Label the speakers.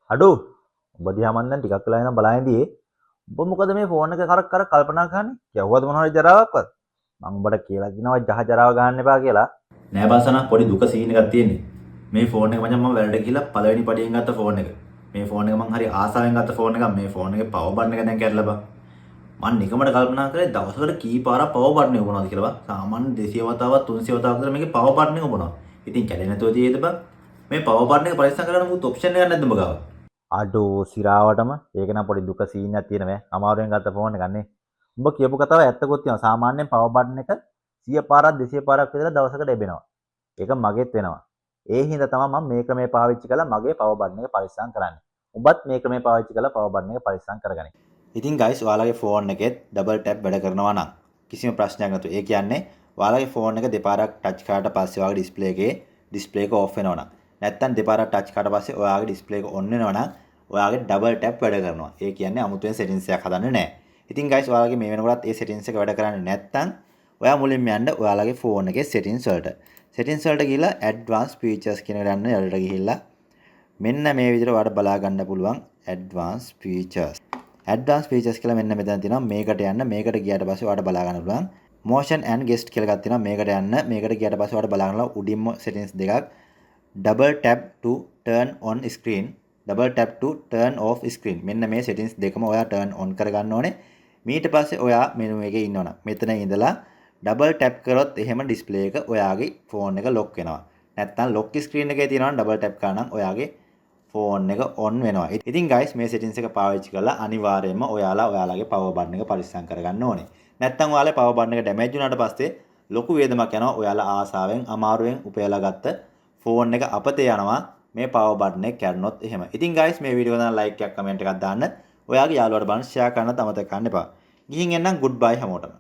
Speaker 1: අඩෝ, උඹ දිහා මං දැන් ටිකක් වෙලා ඉඳන් බලා ඉඳියේ. උඹ මොකද මේ ෆෝන් එක කරක් කරක් කල්පනා කරන්නේ? ගැහුවද මොන හරි ජරාවක්වත්? මං උඹට කියලා දිනවා ජහ ජරාව ගහන්න එපා කියලා.
Speaker 2: නෑ බං සනා, පොඩි දුක සීන් එකක් තියෙන්නේ. මේ ෆෝන් එක මචං මම වැඩට ගිහලා පළවෙනි පඩියෙන් ගත්ත ෆෝන් එක. මේ ෆෝන් එක මං හරි ආසාවෙන් ගත්ත ෆෝන් එකක්. මේ ෆෝන් එකේ පවර් බටන් එක දැන් කැඩලා බං. මං නිකමට කල්පනා කරේ දවසකට කී පාරක් පවර් බටන් එක ඔබනවද කියලා බං. සාමාන්‍ය 200 වතාවක් 300 වතාවක් විතර මේකේ පවර් බටන් එක ඔබනවා. ඉතින් කැඩෙන්නේ නැතුව තියෙයිද බං? මේ පවර් බටන් එක පරිස්සම් කරගන්න මුකුත් ඔප්ෂන් එකක් නැද්ද උඹ ගාව?
Speaker 1: අඩෝ, සිරාවටම ඒක නම් පොඩි දුක සීන් එකක් තියෙන මේ අමාරුවෙන් ගත්ත ෆෝන් එකක් නේ. උඹ කියපු කතාව ඇත්තකුත් තියෙනවා. සාමාන්‍යයෙන් පවර් බටන් එක 100 පාරක් 200 පාරක් විතර දවසකට එබෙනවා. ඒක මගෙත් වෙනවා. ඒ හින්දා තමයි මම මේ ක්‍රමය පාවිච්චි කරලා මගේ පවර් බටන් එක පරිස්සම් කරන්නේ. උඹත් මේ ක්‍රමය පාවිච්චි කරලා පවර් බටන් එක පරිස්සම් කරගනි.
Speaker 2: ඉතින් ගයිස්, ඔයාලගේ ෆෝන් එකෙත් ඩබල් ටැප් වැඩ කරනවා නම් කිසිම ප්‍රශ්නයක් නැතුව, ඒ කියන්නේ ඔයාලගේ ෆෝන් එක දෙපාරක් ටච් කරාට පස්සේ ඔයාගේ ඩිස්ප්ලේ එකේ ඩිස්ප්ලේ එක ඕෆ් වෙනවා නම්, නැත්නම් දෙපාරක් ටච් කරාට පස්සේ ඔයාගේ ඩිස්ප්ලේ එක ඔන් වෙනවා නම්, ඔයාගේ ඩබල් ටැප් වැඩ කරනවා. ඒ කියන්නේ අමුතුවෙන් සෙටින්ග්ස් එකක් හදන්න නෑ. ඉතින් ගයිස්, ඔයාලගේ මේ වෙනකොටත් ඒ සෙටින්ග්ස් එක වැඩ කරන්නේ නැත්නම් ඔයා මුලින්ම යන්න ඔයාලගේ ෆෝන් එකේ සෙටින්ග්ස් වලට. සෙටින්ග්ස් වලට ගිහිල්ලා ඇඩ්වාන්ස් ෆීචර්ස් කියන එකට යන්න. යටට ගිහිල්ලා මෙන්න මේ විදිහට ඔයාලට බලා ගන්න පුළුවන් ඇඩ්වාන්ස් ෆීචර්ස්. ඇඩ්වාන්ස් ෆීචර්ස් කියලා මෙන්න මෙතන තියෙනවා. මේකට යන්න. මේකට ගියාට පස්සේ ඔයාලට බලා ගන්න පුළුවන් motion and gesture කියලා එකක් තියෙනවා. මේකට යන්න. මේකට ගියාට පස්සේ ඔයාලට බලා ගන්න උඩින්ම සෙටින්ග්ස් දෙකක්, double tap to turn on screen, double tap to turn off screen. මෙන්න මේ සෙටින්ග්ස් දෙකම ඔයා turn on කරගන්න ඕනේ. ඊට පස්සේ ඔයා මෙනු එකේ ඉන්නවනම් මෙතන ඉඳලා ඩබල් ටැප් කරොත් එහෙම ඩිස්ප්ලේ එක ඔයාගේ ෆෝන් එක ලොක් වෙනවා. නැත්තම් ලොක් ස්ක්‍රීන් එකේ තියෙනවා නම් ඩබල් ටැප් කරා නම් ඔයාගේ ෆෝන් එක ඔන් වෙනවා. ඉතින් ගයිස්, මේ සෙටින්ග්ස් එක පාවිච්චි කරලා අනිවාර්යයෙන්ම ඔයාලා ඔයාලගේ පවර් බටන් එක පරිස්සම් කරගන්න ඕනේ. නැත්තම් ඔයාලගේ පවර් බටන් එක ඩැමේජ් වුණාට පස්සේ ලොකු වියදමක් යනවා. ඔයාලා ආසාවෙන් අමාරුවෙන් උපයලා ගත්ත ෆෝන් එක අපතේ යනවා මේ පවර් බටන් එක කැඩුනොත් එහෙම. ඉතින් ගයිස්, මේ වීඩියෝ එක නම් ලයික් එකක් කමෙන්ට් එකක් දාන්න. ඔයාගේ යාළුවාට බලන්න ෂෙයා කරන්නත් අමතක කරන්න එපා. ගිහින් එන්නම්, ගුඩ් බයි හැමෝටම.